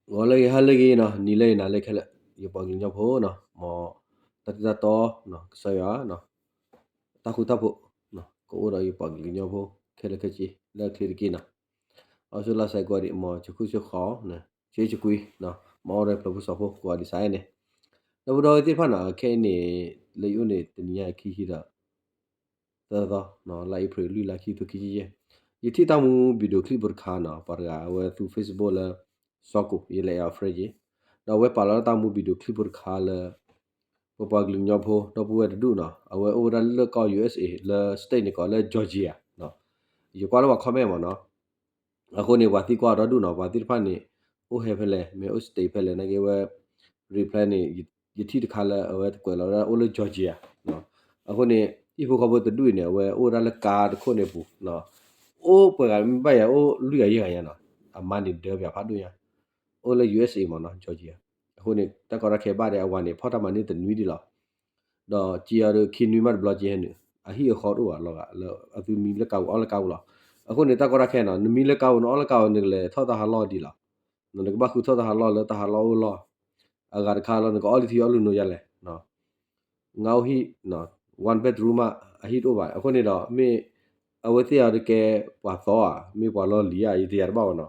ဂီၤလၢအဂ့ၤ ဟါလၢအဂ့ၤနီၤ, နံၤလၢအဂ့ၤ နၤလၢအဂ့ၤခဲလၢာ်, ယပှၤကလုာ်ကညီဖိနီၤ, မ်တၢ်ထူးတၢ်တီၤ ကစၢ်ယွၤ တၢ်ဃူတၢ်ဖိး ကအိၣ်ဒီးယပှၤကလုာ်ကညီဖိ ခဲလၢာ်ခဲဆ့ လၢအချ့တက့ၢ်နီၤ. အီစထြ့လယါစဲးကိးဂၤဒဲး မ်ဆၢဃုာ်ဆၢဃီၤ ဆၢဂ့ၤဆၢဝါ မ်အီၣ်ရၢၣ်ဖျၢၣ်ဖိစီၤဖိ ကိးဂၤဒဲးစးန့ၣ်, ဒီပုၢ်ဒီဝဲၢ်သ့ၣ်တဖၣ်နီၤ, ခဲအံၤန့ၣ် လၢယအိၣ်န့ၣ် တနံၤညါခံဆံဒီး သၢသီ, လါအ့ဖြ့ၣ်လွံၢ်လါ ခံကထိခံဆံယဲၢ်, ယထံၣ်တၢ်မူ video clip ဖိတခါနီၤ, ပှၤတဂၤအဝဲသူ Facebook လၢ စီၤကိၣ် ယလဲၤအဲၣ်အီၤ friend က့, ဒီးအဝဲပာ်လီၤတၢ်မူ video clip ဖိတခါလၢ ပပှၤကလုာ်ကညီဖိ ဒီပုၢ်ဝဲၢ်တဒူၣ်နီၤ, အဝဲအိၣ်ဝဲဒၣ်လၢကီၢ် ယူၢ်အ့ၣ်အ့ၣ် လၢ state န့ၣ်ကိးလၢ Georgia ယကွၢ်လၢပှၤ comment မ့ၢ်နီၤ, အဃိန့ၣ် ပှၤသံကွၢ်အီၤဒီဒူၣ်နီၤ, ပှၤသ့ၣ်တဖၣ်န့ၣ် အိၣ်ဟဲဖဲလဲၣ်, မ့ၢ်အိၣ် state ဖဲလဲၣ်နာ်က့ဝဲ reply န့ၣ်, ယထံၣ်တခါလၢအဝဲကွဲးလီၤဝဲဒၣ်အိၣ်လၢ Georgia အဃိန့ၣ် ဟံၣ်ဖိဃီဖိတဒူၣ်အံၤန့ၣ် အဝဲအိၣ်ဝဲဒၣ်လၢကါတခိၣ်န့ၣ်အပူၤ, အိၣ်ပှဲၤဂၤမ့ၢ်ဘၣ်ယၤ အိၣ်လွံၢ်ဂၤယဲၢ်ဂၤညါနီၤ, အမါန့ၣ်ဒၢပၠးဖးဒိၣ်ညါ, အိၣ်လၢ ယူၢ်အ့ၣ်အ့ၣ် မ့ၢ်နီၤ Georgia, အဃိန့ၣ် တၢ်ကီတၢ်ခဲဘၣ်ဒီးအဝၤန့ၣ် ဖီၣ်တၢ်မၤန့ၢ်တနွံဒံးလီၤ ဒီးစ့အီၤဒီးခံနွံမးတဘျီက့ဟဲနုာ်, အဟံၣ်အဃီတအိၣ်ဘၣ်လီၤဂာ် လၢအသုမံလၢကါပူၤအီၣ်လၢကါပူၤလီၤ. အဃိန့ၣ် တၢ်ကီတၢ်ခဲနီၤ, နမံလၢကါပူၤ နအီၣ်လၢကါပူၤ နကလဲၤထီၣ်တၢ်ဟးလီၢ်ဒ်လဲၣ်, နကဘၣ်ဃုထီၣ်တၢ်ဟးလီၢ်လၢတၢ်ဟးလီၢ်အိၣ်လီၢ်, အဂၤတခါလီၤ နကအီၣ်လံထံအီၣ်လံနိယါလဲၣ် ငါအိၣ်ဟံၣ် one bedroom မး အဟံၣ်တအိၣ်ဘၣ်. အဃိန့ၣ်ဒီး မ့ၢ်အဝဲသ့ၣ်အံၤတကဲပှၤသီဧါ မ့ၢ်ပှၤလီၢ်လံၤဧါ ယတယာ်တဘၣ်ဘၣ်နီၤ.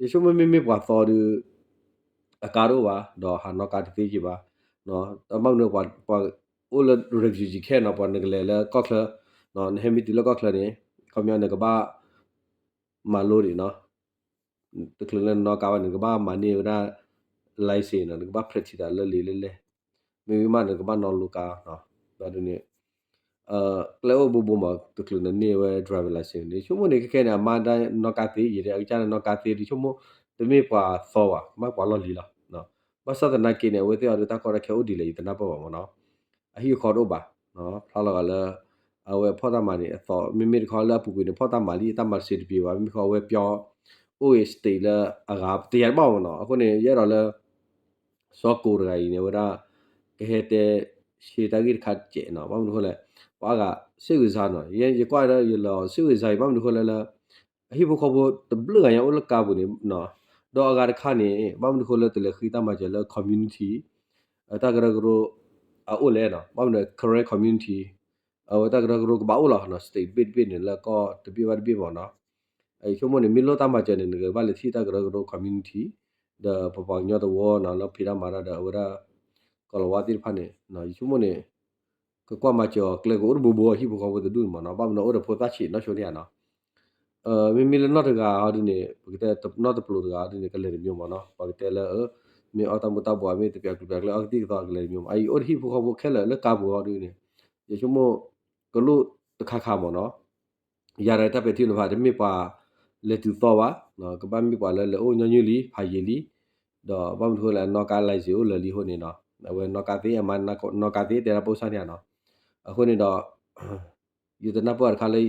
ယဆိကမိၣ်မ့မ့ၢ်ပှၤသီဒီး အကါတအိၣ်ဘၣ် ဒီးဟးနီၣ်ကါတသ့က့ၤဘၣ်. ဘၣ်မနုၤ ပှၤအိၣ်လၢ refugee camp နီၤ ပှၤနကလဲၤလၢကီၢ်ချၢ နဟဲမ့ၢ်တုၤလၢကီၢ်ချၢန့ၣ် ခီပညီနကဘၣ်မၤလိဒံးနီၤ တချုးလၢနနီၣ်ကါဘၣ်န့ၣ် နကဘၣ်မၤန့ၢ်ဝဲဒၣ် license နီၤ နကဘၣ် practice တၢ်လၢလံာ်လၢလဲၢ်, မ့မ့ၢ်မးနကဘၣ်နီၣ်လိကါနီၤ. ဒီးဒ်န့ၣ် ကျဲအိၣ်ဘိဘိမး တချုးနန့ၢ်ဝဲ driver license န့ၣ် ဆိကမိၣ်န့ၣ် ခဲခဲန့ၣ် အမါဒၣ်နီၣ်ကါသ့ ယဲဒၣ်အကစၢ်န့ၣ်နီၣ်ကါသ့ဒီး ဆိကမိၣ် တမ့ၢ်ပှၤသီဘၣ် မ့ၢ်ပှၤလီၢ်လံၤလီၤ. ဘၣ်ဆၣ်သနာ်က့န့ၣ် အဝဲသ့ၣ်အံၤဒီးတၢ်ကီတၢ်ခဲအိၣ်ဒ်လဲၣ် ယတနၢ်ပၢၢ်ဘၣ်မ့ၢ်နီၤ. အဟံၣ်အဃီတအိၣ်ဘၣ် ဖျါလီၤဂာ်လၢ အဝဲဖီၣ်တၢ်မၤန့ၣ်အသီ မ့မ့ၢ်တခီလၢအပူၤကွံာ်န့ၣ် ဖီၣ်တၢ်မၤလံ တၢ်မၤတစဲးတပံၤဘၣ် မ့မ့ၢ်ခီအဝဲပျီ အိၣ်ဂ့ၤ state လၢအဂၤ တယာ်တဘၣ်မ့ၢ်နီၤ. အဃိန့ၣ် ယအဲၣ်ဒိးလၢ စီၤကိၣ်တဂၤအံၤန့ၣ် အဝဲဒၣ် ကဟဲတဲ ရှဲတၢ်ဂ့ၢ်တခါတစဲးနီၤ ဘၣ်မနုၤဃိလဲၣ် ပှၤအါဂၤ စိတ်ဝင်စား နီၤ ယကွၢ်ဒီးယလီၤ စိတ်ဝင်စား ဘၣ်မနုၤဃိလဲၣ်လၢ အဟံၣ်ဖိဃီဖိတဘျုးဂၤညါအိၣ်လၢကါပူၤန့ၣ် ဒီးအဂၤတခါန့ၣ် ဘၣ်မနုၤဃိလၢတလဲၤဃ့တၢ်မၤစၢၤလၢ community တၢ်ကရၢကရိအအိၣ်လဲၣ်နီၤ ဘၣ်မနုၤ Karen community အဝဲတၢ်ကရၢကရိကဘၣ်အိၣ်လီၤ state တဘ့ၣ်တဘ့ၣ်တဘ့ၣ်န့ၣ်လၢကီၢ်တဘ့ၣ်ဘၣ်တဘ့ၣ်မ့ၢ်နီၤ. ယဆိကမိၣ်န့ၣ် မ့ၢ်လိၣ်တၢ်မၤစၢၤန့ၣ် နကဘၣ်လဲၤထံၣ်တၢ်ကရၢကရိ community ဒီးပပှၤကညီသဝီနီၤ လၢဖံးတၢ်မၤတၢ်ဒီးအဝဲဒၣ် ကီၢ်လီၤဝါသ့ၣ်တဖၣ်န့ၣ် ယဆိကမိၣ်န့ၣ် ကကွၢ်မၤစၢၤအီၤ ကျဲကအိၣ်တဘိဘိ ဟံၣ်ဖိဃီဖိတဒူၣ်န့ၣ်မ့ၢ်နီၤ ဘၣ်မနုၤအိၣ်ဒီးဖိသၣ်ဆံးနီၢ်ဆိန့ၣ်ဧါနီၤ. မ့မ့ၢ်လၢနီၢ်တဂၤအီၤဒ်န့ၣ် ပကတဲနီၢ်တပျိၤတဂၤအီၤဒ်န့ၣ် ကလဲၤတမျိုးမ့ၢ်နီၤ ပှၤကတဲလၢ မ့ၢ်အီၣ်တၢ်မူၤတၢ်ဘှီး မ့ၢ်တပျးကျိၤပျးကျဲအီၣ်ကသံၣ်ကသီကလဲၤတမျိုးမ့ၢ် အအံၤအိၣ်ဒီးဟံၣ်ဖိဃီဖိခဲလၢာ်လၢကါပူၤအီၤဒ်န့ၣ် ယဆိကမိၣ် ကလိၣ်တခါခါမ့ၢ်နီၤ ယၤဒီးတၢ်ပဲာ်ထံနီၤဖး တမ့ၢ်ပှၤလဲၤတုၤသီဘၣ် ကဘၣ်မ့ၢ်ပှၤလၢလဲၤအိၣ်ညီနုၢ်လံ ဖးယံာ်လံ ဒီးဘၣ်မနုၤဃိလဲၣ် အနီၣ်ကါ license အိၣ်လၢာ်လံအဃိန့ၣ်နီၤ အဝဲနီၣ်ကါသ့ အမါနီၣ်ကါသ့ တဲဒၣ်ပိၢ်စၢ်န့ၣ်ဧါနီၤ. အဃိန့ၣ်ဒီး ယတနၢ်ပၢၢ်တခါလၢ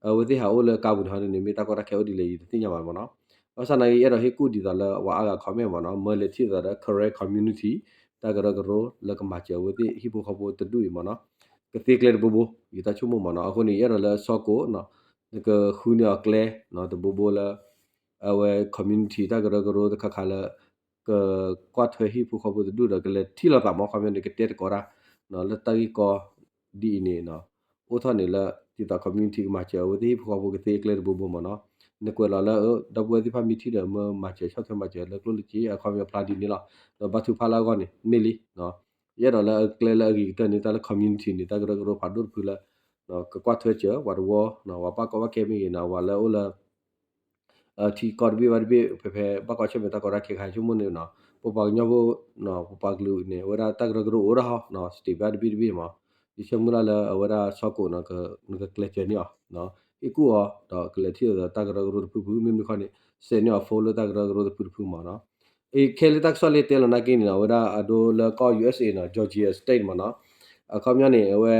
အဝဲသ့ၣ်ဟးအိၣ်လၢကါပူၤန့ၣ်ဟီဒ်န့ၣ် မ့ၢ်တၢ်ကီတၢ်ခဲအိၣ်ဒ်လဲၣ် ယတသ့ၣ်ညါဘၣ်မ့ၢ်နီၤ. ဘၣ်ဆၣ်သနာ်က့ ယအဲၣ်ဒိးဟ့ၣ်ကူၣ်ဒ်သိးလၢပှၤအါဂၤ comment မ့ၢ်နီၤ မၢလဲၤထံၣ်သိးဒီး Karen community တၢ်ကရၢကရိလၢကမၤစၢၤအဝဲသ့ၣ်ဟံၣ်ဖိဃီဖိတဒူၣ်အံၤမ့ၢ်နီၤ ကသ့ကျဲတဘိဘိ ယတၢ်ဆိကမိၣ်မ့ၢ်နီၤ. အဃိန့ၣ် ယအဲၣ်ဒိးလၢစီၤကိၣ် နကဃုန့ၢ်အီၤကျဲ တဘိဘိလၢ အဝဲ community တၢ်ကရၢကရိတခါခါလၢ ကကွၢ်ထွဲဟံၣ်ဖိဃီဖိတဒူၣ်ဒီး ကလဲၤထံၣ်လိာ်သးမ့ၢ် ခီပညီန့ၣ် ကတဲသကိးတၢ် လၢတၢ်ဂ့ၢ်ကီဒ်အံၤန့ၣ် အိၣ်ထီၣ်န့ၣ်လၢ ဒ်သိး community ကမၤစၢၤအဝဲသ့ၣ်ဟံၣ်ဖိဃီဖိကသ့ကျဲတဘိဘိမ့ၢ်နီၤ. နကွဲးလီၤလၢ ဒီပုၢ်ဝဲၢ်သ့ၣ်တဖၣ်မ့ၢ်ထံၣ်ဒီး မၢမၤစၢၤဆီၣ်ထွဲမၤစၢၤလၢကျိၣ်လၢစ့ အခီပညီဖျါဒ်န့ၣ်လီၤ. ဒီးဘါထုကဖၣ်လၢအဂီၢ်န့ၣ် မ့ၢ်လံ ယအဲၣ်ဒိးလၢအကျဲလၢအဂ့ၤကတၢၢ်န့ၣ် တၢ်လၢ community န့ၣ် တၢ်ကရၢကရိဖးဒိၣ်တဖုလၢ ကကွၢ်ထွဲစၢၤပှၤတဝီ ပှၤဘၣ်ကီဘၣ်ခဲမ့ၢ်ဂ့ၤနီၤ ပှၤလၢအိၣ်လၢ ထံကီၢ်တဘ့ၣ်ဘၣ်တဘ့ၣ် ဖဲဖဲဘၣ်ကွၢ်ဆၢၣ်မဲာ်တၢ်ကီတၢ်ခဲခါ ယဆိကမိၣ်န့ၣ်နီၤ ပပှၤကညီဖိ ပပှၤကလုာ်န့ၣ် အဝဲဒၣ်တၢ်ကရၢကရိအိၣ်ဒၣ်ဟီနီၤ state ဘၣ်တဘ့ၣ်တဘ့ၣ်မး ယဆၢမုၢ်လၢ်လၢအဝဲဒၣ်စီၤကိၣ်နီၤ နကကျဲးစၢးန့ၢ်အီၤ ဟ့ၣ်ကူၣ်အီၤ ဒီးကလဲၤထံၣ်အီၤဒီးတၢ်ကရၢကရိတဖုတဖု မ့မ့ၢ်ခီန့ၣ် စဲးန့ၢ်အီၤ phone လၢတၢ်ကရၢကရိတဖုတဖုမးနီၤ. အခဲလၢတၢ်ကစီၣ်လၢတဲလီၤနာ်က့န့ၣ်နီၤ အဝဲဒၣ်အဒိလၢကီၢ် ယူၢ်အ့းအ့း နီၤ Georgia State မးနီၤ အခီပညီန့ၣ် အဝဲ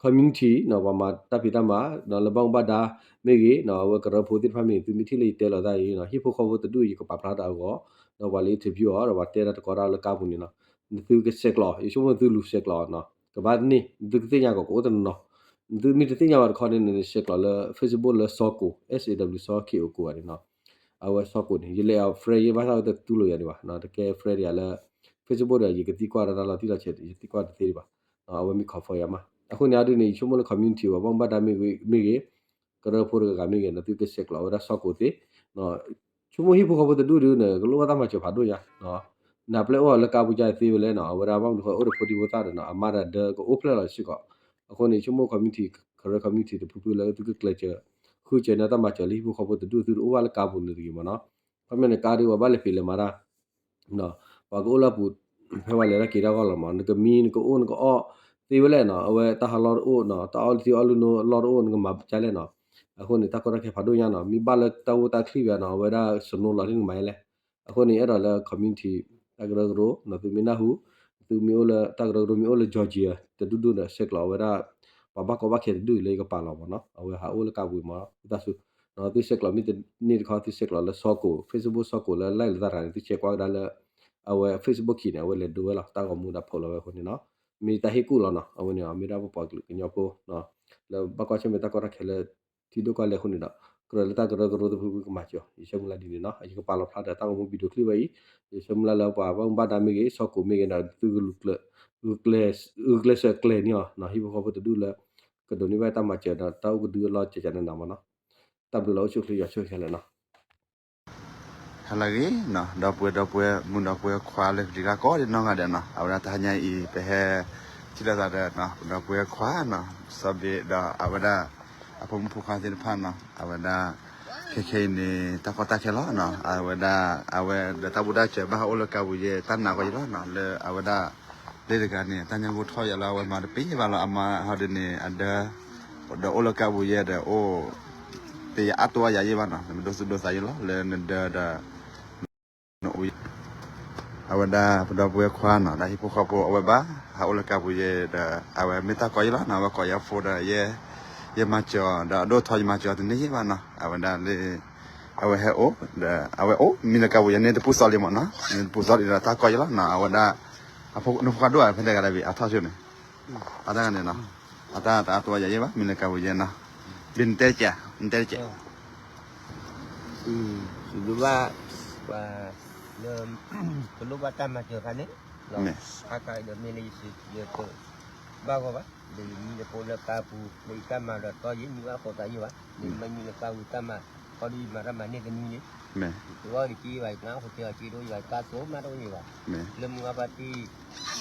community နီၤ ပှၤမၤတၢ်ဖံးတၢ်မၤ ဒီးလၢဘၣ်မူဘၣ်ဒါမ့ၢ်ဂ့ၤနီၤ အဝဲကရၢဖိသ့ၣ်တဖၣ်မ့ၢ်ဂ့ၤ သုမ့ၢ်ထံၣ်လၢယတဲလီၤတၢ်အံၤနီၤ ဟံၣ်ဖိဃီဖိတဒူၣ်အံၤ ယကပာ်ဖျါတၢ်အဂီၢ် ဒီးပှၤလၢ interview အီၤ ဒီးပှၤတဲတၢ်တကီတၢ်လၢကါပူၤန့ၣ်နီၤ နသုကဆဲးကျိး ယဆိကမိၣ်သုလူၤဆဲးကျိးနီၤ ကဘၣ်န့ၣ် နသုကသ့ၣ်ညါကီးကအိၣ်တနီၤနီၤ နသုမ့ၢ်တသ့ၣ်ညါဘၣ်တခီန့ၣ် နဆဲးကျိးလၢ Facebook လၢစီၤကိၣ် S A W စီၤ K O ကိၣ်ဂၤန့ၣ်နီၤ အဝဲစီၤကိၣ်န့ၣ် ယလဲၤအီၤ friend ယဲဘၣ်ဆၣ်ဝဲတတူၢ်လိာ်ယၤဒံးဘၣ်, တကဲ friend ယၤလၢ Facebook ဒီး ယကသံကွၢ်ဒီးတၢ်လီၤတံၢ်လီၤဆဲး ယသံကွၢ်တသ့ဒံးဘၣ်, အဝဲမ့ၢ် confirm ယၤမး. အဃိန့ၣ်အဒုန့ၣ် ယဆိကမိၣ်လၢ community ပှၤဘၣ်မူဘၣ်ဒါမ့ၢ်ဂ့ၤ, ကရၢဖိတဂၤဂၤမ့ၢ်ဂ့ၤန့ၣ် သုကဆဲးကျိးဝဲဒၣ်စီၤကိၣ်သ့ ဆိကမိၣ်ဟံၣ်ဖိဃီဖိတဒူၣ်ဒုန့ၣ် ကလိၣ်ဘၣ်တၢ်မၤစၢၤဖးဒိၣ်ညါ, နပျဲၢ်အိၣ်အီၤလၢကါပူၤကါသ့ဝဲလဲၣ်နီၤ, အဝဲဒၣ်ဘၣ်မနုၤဃိအိၣ်ဒီးဖိဒံဖိသၣ်ဒီးနီၤ အမါဒီးဒၢကအိၣ်ဖျဲၣ်လီၤစ့ၢ်ကီး. အဃိန့ၣ် ဆိကမိၣ် community ကရၢ community တဖုဖုလၢသုကကျဲးစၢး ဃုစၢၤန့ၢ်တၢ်မၤစၢၤလၢဟံၣ်ဖိဃီဖိတဒူၣ် သုတအိၣ်ဘၣ်လၢကါပူၤန့ၣ်တဂ့ၤမးနီၤ. ခီမ့ၢ်န့ၣ် ကါဒုပှၤဘၣ်လဲၤဖံးလဲၤမၤတၢ် ပှၤကအိၣ်လၢအပူၤ ဖဲပှၤလဲၤတၢ်က့ၤတၢ်ဂီၢ်လီၤမး နကမံနကအိၣ်နကအီၣ်သ့ဝဲလဲၣ်နီၤ, အဝဲတၢ်ဟးလီၢ်တအိၣ်နီၤ, တၢ်အီၣ်လံၤသံအီၣ်လံၤနိအလီၢ်တအိၣ် နကမၤကလဲၣ်နီၤ. အဃိန့ၣ် တၢ်ကီတၢ်ခဲဖးဒိၣ်ညါနီၤ, မ့ၢ်ဘၣ်လၢတၢ်အိၣ်တၢ်ချံဘၣ်နီၤ အဝဲဒၣ် snow လီၤလံနကမၤယဲလဲၣ်. အဃိန့ၣ် အဲၣ်ဒိးလၢ community တၢ်ကရၢကရိနီၤ သုမ့ၢ်နၢ်ဟူ သုမ့ၢ်အိၣ်လၢတၢ်ကရၢကရိမ့ၢ်အိၣ်လၢ Georgia တဒူၣ်ဒူၣ်ဒီး ဆဲးကျိးအဝဲဒၣ် ပှၤဘၣ်ကီဘၣ်ခဲတဒူၣ်အံၤလၢယကပာ်လီၤမးနီၤ, အဝဲဟးအိၣ်လၢကါပူၤမး သုတၢ်ဆူ သုဆဲးကျိးမ့ၢ်တန့ၢ်တခီ သုဆဲးကျိးလၢစီၤကိၣ် Facebook စီၤကိၣ်လၢ line လၢတၢ်တခါန့ၣ် သုဆဲးကွၢ်ကဒါလၢ အဝဲ Facebook ခံန့ၣ် အဝဲလဲၤဒိဝဲလီၤ တၢ်ဂီၤမူဒီးဖိးလီၤဝဲအဃိန့ၣ်နီၤ, မ့ၢ်တၢ်ဟ့ၣ်ကူၣ်လီၤနီၤ. အဝဲန့ၣ် မ့ၢ်ဒၣ်ပပှၤကလုာ်ကညီဖိ လၢဘၣ်ကွၢ်ဆၢၣ်မဲာ်တၢ်ကီတၢ်ခဲလၢ ထံဒိၣ်ကီၢ်လဲၢ်အဃိန့ၣ်ဒီး ကြၢးလၢတၢ်ကရၢကရိတဖုဖုကမၤစၢၤအီၤ ယဆၢမုၢ်လၢ်ဒ်န့ၣ်နီၤ. ယကပာ်လီၤဖျါဒီးတၢ်ဂီၤမူ video clip ဝဲအံၤ ယဆၢမုၢ်လၢ်လၢပှၤဘၣ်မူဘၣ်ဒါမ့ၢ်ဂ့ၤ စီၤကိၣ်မ့ၢ်ဂ့ၤဒီး သုက ဂုာ်ကျဲးစၢးကျဲၤန့ၢ်အီၤနီၤ ဟံၣ်ဖိဃီဖိတဒူၣ်လၢ ကဒိးန့ၢ်ဘၣ်တၢ်မၤစၢၤဒီးတၢ်အိၣ်ကဒုအလီၢ်ကကနးနးမးနီၤ. တၢ်ဘျုးလီၤအိၣ်ဆူၣ်ချ့ယွၤဆိၣ်ဂ့ၤခဲလၢာ်နီၤ. ဟါလၢအဂ့ၤနီၤ ဒီပုၢ်ဝဲၢ်ဒီပုၢ်ဝဲၢ်မုၣ်ဒီပုၢ်ဝဲၢ်ခွါလၢကဒံကါကိးဒံနီၢ်ဂၤဒဲးနီၤ, အဝဲဒၣ်တဟါညါအံၤ ပဟဲထံၣ်လိာ်သးဒီး ဒီပုၢ်ဝဲၢ်ခွါနီၤ စီၤဘ့းဒီးအဝဲဒၣ် အဖိမုၣ်ဖိခွါသ့ၣ်တဖၣ်နီၤ, အဝဲဒၣ် ခဲခဲအံၤန့ၣ် တၢ်ကီတၢ်ခဲလီၤနီၤ, အဝဲဒၣ် အဝဲဒီးတၢ်ဘူၣ်တၢ်စၢၤဘၣ်ဟးအိၣ်လၢကါပူၤယဲ တၢ်နာ်ကီယဲလီၤနီၤ, လၢအဝဲဒၣ် လၢတဂၤန့ၣ် တၢ်ညါဂိၢ်ထီၣ်ယၤလၢအဝဲမၤတပှဲၤဘၣ်လီၤ, အမါဟီဒုန့ၣ် အဒၢ ဒီးအိၣ်လၢကါပူၤယဲဒီးအိၣ် တယၤအါတိအါယၤယဲဘၣ်နီၤ, နမ့ၢ်ဒိသူၣ်ဒိသးယဲလီၤ လၢနဒၢဒီး နအိၣ်ယဲ အဝဲဒၣ်ပဒီပုၢ်ဝဲၢ်ခွါနီၤ ဒီးဟံၣ်ဖိဃီဖိအဝဲဘၣ် ဟးအိၣ်လၢကါပူၤယဲဒီး အဝဲမ့ၢ်တၢ်ကီယဲလီၤနီၤ, အဝဲကိးယၤဖိဒီး ယဲမၤစၢၤအီၤ ဒီးအဒိၣ်ထီယမၤစၢၤအီၤတန့ၢ်ယဲဘၣ်နီၤ, အဝဲဒၣ်လၢ အဝဲဟဲအိၣ် ဒီးအဝဲအိၣ် မံလၢကါပူၤယဲန့ၣ်တပူၤစီလံမးနီၤ, န့ၣ်တပူၤစီလံဒီးတၢ်ကီယဲလီၤနီၤ, အဝဲဒၣ် အဖိနဖိခွါဒိၣ်ဧါ ဖဲတဂၤလၢဘ့ၣ် အထီၣ်ဆိန့ၣ် အတၢ်ဂၤန့ၣ်နီၤ, အတၢ်တအါတိအါယၤယဲဘၣ် မံလၢကါပူၤယဲနီၤ, ဘ့ၣ်နတဲကဲ နတဲကဲ ဘၣ် ပလိၣ်ဘၣ်တၢ်မၤစၢၤခါန့ၣ် မ့ၢ် ခါခါဒီးမ့ၢ်လၢယစံးယက ဘၣ်ဂီၢ်ဘၣ် ဒီးယမံလၢပအိၣ်လၢကါပူၤ လၢယတၢ်မၤဒီးတီယံာ်မံဘၣ်ဃိးသးယံာ်ဘၣ် ဒီးမ့မံလၢကါပူၤတၢ်မၤ ခီဒီးယမၤတၢ်မၤန့ၢ်တနွံန့ၣ် ယဝဲဒီးက့ဘၣ် ယကနၣ်အိၣ်ကတဲအီၤက့ဒိၣ်ယဘၣ် ယကါသိးမးတအိၣ်န့ၣ်ဘၣ် လၢမုၢ်အပၢ်တံၢ်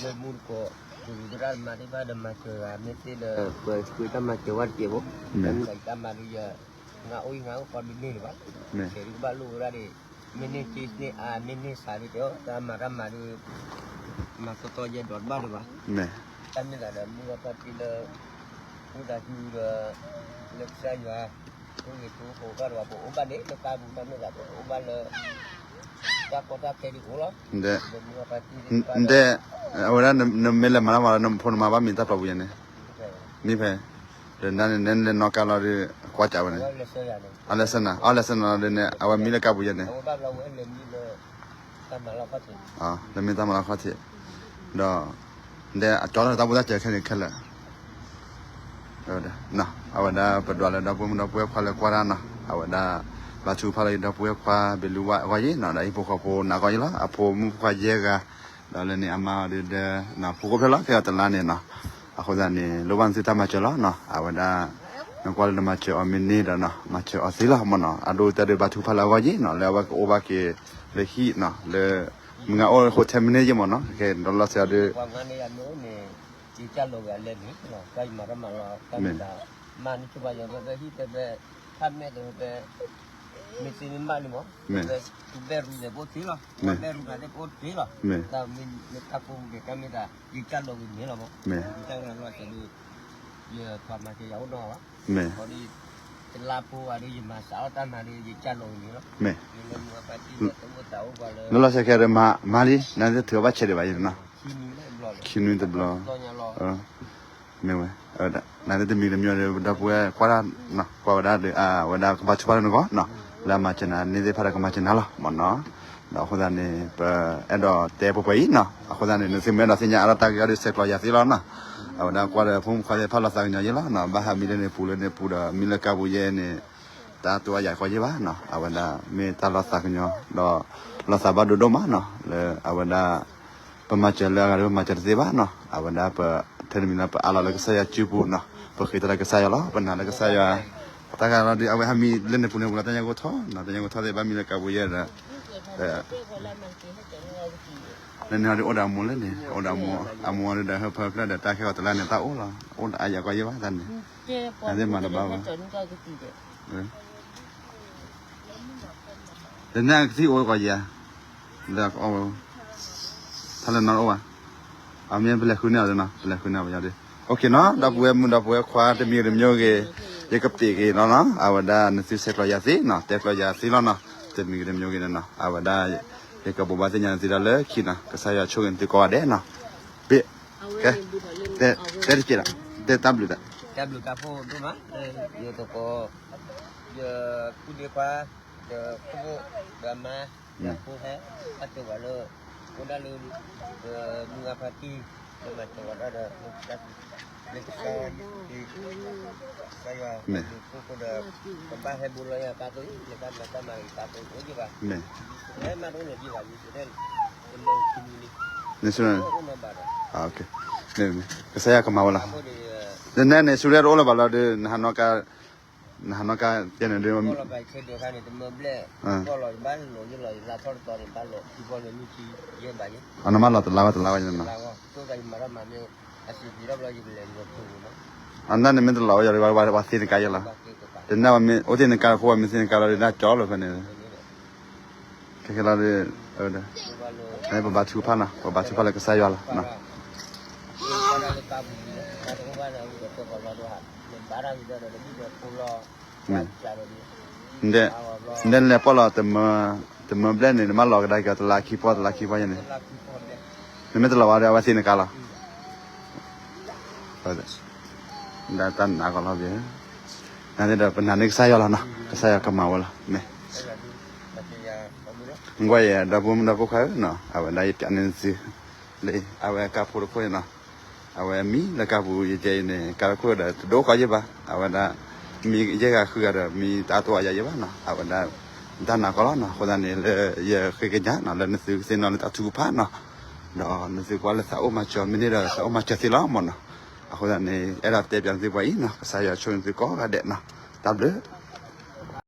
လၢမူတကိး ပရူးသရၣ်မၤသ့ၣ်တဖၣ်ဒီးမၤစၢၤဂၤ မ့ၢ်သ့လၢ ပှၤတၢ်မၤစၢၤဝဲတကဲးဖိ တၢ်မ့ၢ်သးယတၢ်မၤဒီးယ ငါအိၣ်ယငါအိၣ်ဃီဒုးန့ၢ်လၢၤဘၣ် ဆဲးဒုးကဘၣ်လိၣ်ဝဲဒၣ်ဒီး မ့ၢ်န့ၢ်က့န့ၢ်အါ မ့ၢ်န့ၢ်စးဒုးတဲအီၤ တၢ်မၤတၢ်မၤဒုး မၤတီတီယဲဒီးတဘၣ်လၢၤဘၣ် တၢ်မ့ၢ်သးဒီးမုၢ်အပၢ်တံၢ်လၢ အိၣ်သးစုဒီး လၢကစၢ်ယွၤ အိၣ်ဂ့ၤထူအိၣ်ဃိးဘၣ်ဒီး ပအိၣ်ဘၣ်န့ၣ် လၢကါပူၤတၢ်မ့ၢ်သး ပအိၣ်ဘၣ်လၢ တၢ်ကီတၢ်ခဲဒုးအိၣ်လီၤ ဒီးမုၢ်အပၢ်တံၢ်လၢ အဝဲဒၣ်နမ့ၢ်လဲၤမၤလီၤမၤလီၤ နဖိနမါဘၣ်မံတၢ်တီပူၤယဲန့ၣ် မံဖဲ ဒီးနန့ၣ် နလဲၤနီၣ်ကါလီၤဒီး ကွၢ်ကးဝဲန့ၣ် အလဲၤဆှၢနၤ အလဲၤဆှၢနၤလီၤဒီးန့ၣ် အဝဲမံလၢကါပူၤယဲန့ၣ် လၢမံတၢ်မၤလီၤခီၣ်ထံး ဒီး ဒဲအကၠီလီၤတၢ်ဘူၣ်တၢ်စၢၤခဲန့ၣ်ခဲလၢာ် အဝဲဒၣ်ပဒွးလၢဒီပုၢ်မုၣ်ဒီပုၢ်ဝဲၢ်ခွါလၢကွၢ်တၢ်နီၤ အဝဲဒၣ် ဘါထုကဖၣ်လၢယဒီပုၢ်ဝဲၢ်ခွါ ဘ့းလူဝါအဂီၢ်ယံၤနီၤ ဒီးဟံၣ်ဖိဃီဖိနာ်အဂီၢ်ယံၤလီၤ အဖိမုၣ်ဖိခွါယဲၢ်ဂၤ ဒီးလၢန့ၣ်အမါအီၤဒုးဒီး ဖိကိးဖျၢၣ်လီၤ ကဲအီၤတလါန့ၣ်နီၤ အဃိသတးန့ၣ် လိၣ်ဘၣ်နသုတၢ်မၤစၢၤလီၤနီၤ အဝဲဒၣ် နကွၢ်လၢနမၤစၢၤအီၤမ့ၢ်န့ၢ်ဒီးနီၤ မၤစၢၤအီၤသ့လီၤမ့ၢ်နီၤ အဒိအတဲာ်ဒုးဘါထုကဖၣ်လၢအဂီၢ်ယံၤနီၤ လၢအဝဲကအိၣ်ဘၣ်က့ၤလၢဟံၣ်နီၤ လၢ မုၢ်ဂၤအိၣ်လၢ hotel မ့ၢ်န့ၢ်ယံၤမ့ၢ်နီၤ ကဲဒီးလီၤစဲးအီၤဒုး ပှၤမၤန့ၢ်ယၤမ့ၢ်အိၣ်န့ၣ် ယကၢ်လီၤဝဲအလဲၢ်န့ၣ်လီၤ တၢ်ယမၤတၢ်မၤလီၤ တၢ်မ့ၢ်တၢ် မၤန့ၢ်ဆိပာ်ယီၤဖဲဖဲဟံၣ်ဖဲဖဲ ဖးမဲာ်တဖဲဖဲ မ့ၢ်သ့မ့ၢ်ဘၣ်န့ၣ်မ့ၢ် ဖဲဖဲ သူဘဲရူၤန့ၣ် ပအိၣ်တ့ၢ်လီၤ ဘဲရူၤတၢ်သ့ၣ်ပအိၣ်တ့ၢ်လီၤ တၢ်မ့ၢ်တၢ်ကိၢ်ပူၤကဲတၢ်မ့ၢ်တၢ် ယကၢ်လီၤဝဲန့ၣ်လီၤမ့ၢ် ယကၢ်လီၤလီၤစဲးဒုး ယပှၤမၤစၢၤယၤအိၣ်နီၤဘၣ် ခီဒီး တလါဖိဝဲဒီးယမၤစးထီၣ်တၢ်မၤဒီး ယကၢ်လီၤဝဲန့ၣ်လီၤ လၢမုၢ်အပၢ်တံၢ်လၢတအိၣ်သးအိၣ်ပှၤလၢ လၢလီၤစဲးခဲဒီးမၤလံ နသ့ထုးဘၣ်ဆဲးဒံးဘၣ်ယဲနီၤ ခံနွံလီၤ မ့ၢ်ဝဲ နသ့တမံၤတမံၤဒီး ဒီပုၢ်ဝဲၢ်ကွၢ်တၢ်နီၤ ကွၢ်ဝဲဒၣ်ဒီး အဝဲဒၣ်ကဘါထုကဖၣ်လၢနဂီၢ်နီၤ လၢအမၤစၢၤနၤန့ၣ်သ့ၣ်တဖၣ်ဒီးကမၤစၢၤနၤလီၤမ့ၢ်နီၤ ဒီးအဃိသတးန့ၣ် ပအဲၣ်ဒိးတဲပှဲၤပှဲၤအံၤနီၤ အဃိသတးန့ၣ် နသုမ့ၢ်အဲၣ်ဒိးသ့ၣ်ညါအါထီၣ်တၢ်ဂ့ၢ်အီၤဒီး ဆဲးကျိးယၤသ့လီၤနီၤ အဝဲဒၣ်ကွၢ်ဒီးဖိမုၣ်ဖိခွါသ့ၣ်တဖၣ်လီၤသးကညီၤယဲလီၤနီၤ ဘၣ်ဟးမံလၢန့ၣ်ပူၤလၢန့ၣ်ပူၤဒီး မံလၢကါပူၤယဲန့ၣ် တၢ်တိၢ်အါယၤကီယဲၢ်ဘၣ်နီၤ, အဝဲဒၣ်မ့ၢ်တၢ်လီၤသးကညီၤ ဒီးလီၤသးဘၣ်ဒိဒိၣ်မးနီၤ, လၢအဝဲဒၣ် ပမၤစၢၤလၢအဂၤဒီးပမၤစၢၤတသ့ဘၣ်နီၤ, အဝဲဒၣ်ပထဲတမံၤလၢပအးလီၤလၢကစၢ်ယွၤစုပူၤနီၤ, ပဃ့တၢ်လၢကစၢ်ယွၤလီၤ, ပနာ်လၢကစၢ်ယွၤ, တၢ်ဂၤလီၤဒီး အဝဲဟးမံလၢန့ၣ်ပူၤန့ၣ်ပူၤလီၤ တၢ်ညါကအိၣ်ထီၣ်နီၤ, တၢ်ညါကအိၣ်ထီၣ်သ့ၣ်ဘၣ်မံလၢကးပူၤယဲၢ်ဒီး လၢန့ၣ်ဟီဒ်အိၣ်ဒီးအမိၢ်လၢန့ၣ် အိၣ်ဒီးအမိၢ် အမိၢ်ဒီးဟၢဖၢဖျၢၣ်ဒီးတၢ်ခဲဂီၤတလါန့ၣ် တၢ်အိၣ်လီၤ အိၣ်ဒီးအါယၤကီယဲၢ်ဘၣ်တၢ်န့ၣ်, နသ့ၣ်မၤတဘၣ်ဘၣ်, လၢနကသံၣ်အိၣ်ကီယဲၢ်, လၢအကအီၣ်ဝဲ, ဖးလၢနီတအိၣ်ဘၣ်, အမ့ၢ်ပလဲၤဃုန့ၢ်အီၤနီၤ ပလဲၤဃုန့ၢ်အီၤပယီၤဒီး, အိၣ်ခ့နီၤ ဒီပုၢ်ဝဲၢ်မုၣ်ဒီပုၢ်ဝဲၢ်ခွါတမံၤဂ့ၤတမံၤဂ့ၤ, ယကပ့ၤက့ၤနီၤနီၤ အဝဲဒၣ်နသုဆဲးကျိးယၤသ့နီၤ တဲကျိးယၤသ့လီၤနီၤ, တမံၤဂ့ၤတမံၤဂ့ၤန့ၣ်နီၤ အဝဲဒၣ် ယကဘိးဘၣ်သ့ၣ်ညါနသုဒၣ်လၢခံနီၤ ကစၢ်ယွၤဆိၣ်ဂ့ၤနသုကိးဂၤဒဲးနီၤ, ဘ့ၣ်, ကဲ, တဲတက့ၢ်ဒီး, တဲတၢ်ဘျုးဒီး, တၢ်ဘျုးတၢ်ဖှိၣ်ဒိၣ်မး, ယသကိး, ယခူဒ့ခွါ, ဒီးခိၣ်ဖိ, ဒီးအမါ, ဒီးဖိဟဲ, အတဲဝဲလၢ, အိၣ်ဒၣ်လၢ, ဒီးမုၢ်ဂၤဖါတံၢ်, ဒီးမၤတဲဝဲဒၣ်ဒီး, လၢကစၢ်ယွၤ, ကစၢ်ယွၤ, မ့ၢ်, ဒီး, ကဘၣ်ဟဲဘိလီၤယၤပာ်သိ, လၢတၢ်မၤတၢ်မၤဂ့ၤပာ်သိအိၣ်ယဘၣ်, မ့ၢ်, ဟဲမၤတအိၣ်လၢယဘၣ်, န့ၣ်ဆူ, ကစၢ်ယွၤကမၤဝဲလီၤ, နနဲန့ၣ် ဆူရဲတအိၣ်လၢၤဘၣ်လီၤဒီး, နဟးနီၣ်ကါ, နဟးနီၣ်ကါတဲန့ၣ်ဒီး, အနမ့ၢ်လီၤတလါဝဲတလါဝဲန့ၣ်နီၤ, အနန့ၣ်မ့ၢ်တလီၤဝဲယၤဒီး ပှၤသ့နကါယဲလီၤ, တနၢ်ဝဲမ့ၢ်အိၣ်သ့ၣ်နကါလၢဃိဝဲမ့ၢ်သ့ၣ်နကါလီၤဒီး နကၠီလီၤဖဲန့ၣ်, ခဲခဲလီၤဒီး, ပဘါထုကဖၣ်နီၤ ပဘါထုကဖၣ်လၢကစၢ်ယွၤလီၤ, နဒဲလဲၤပီၣ်လီၤ, တမၢဘျဲၣ်န့ၣ် နမ့ၢ်လီၤကဒါက့ၤတလါခံပီၢ်တလါခံပီၢ်ယဲန့ၣ်, နမ့ၢ်တလီၤဝဲဒီး အဝဲသ့ၣ်နကါလီၤ, ဒ်တၢ်နးကီလီၤဘၣ်, နသ့ၣ်ဒီးပနာ်န့ၢ်ကစၢ်ယွၤလီၤနီၤ ကစၢ်ယွၤကမၤဝဲလီၤ, မ့ၢ်, ကွၢ်ယဲ ဒီပုၢ်ဝဲၢ်မုၣ်ဒီပုၢ်ဝဲၢ်ခွါဧၢနီၤ အဝဲဒၣ်ယပျးန့ၢ်သု, လၢအဝဲကါဖိတခိၣ်န့ၣ်နီၤ, အဝဲမံလၢကါပူၤယဲအံၤန့ၣ် ကါတခိၣ်ဒီးတဒိၣ်ကီယဲၢ်ဘၣ် အဝဲဒၣ်, မံယဲၢ်ဂၤဃုဂၤဒီးမံတၢ်တိၢ်အါယၤယဲၢ်ဘၣ်နီၤ အဝဲဒၣ်, တၢ်နးကီလီၤနီၤ အဃိသတးန့ၣ် လၢယဃ့ကညးနီၤ လၢနသုကသ့ၣ်နီၣ်လၢတၢ်ထုကဖၣ်နီၤ, ဒီးနသုကွၢ်လၢသးအိၣ်မၤစၢၤမ့ၢ်န့ၢ်ဒီးသးအိၣ်မၤစၢၤသ့လီၤမ့ၢ်နီၤ, အဃိသတးန့ၣ် အဲၣ်ဒိးတဲပျးနသုပှၤအံၤနီၤ ကစၢ်ယွၤဆိၣ်ဂ့ၤနသုကိးဂၤဒဲးနီၤ, တၢ်ဘျုး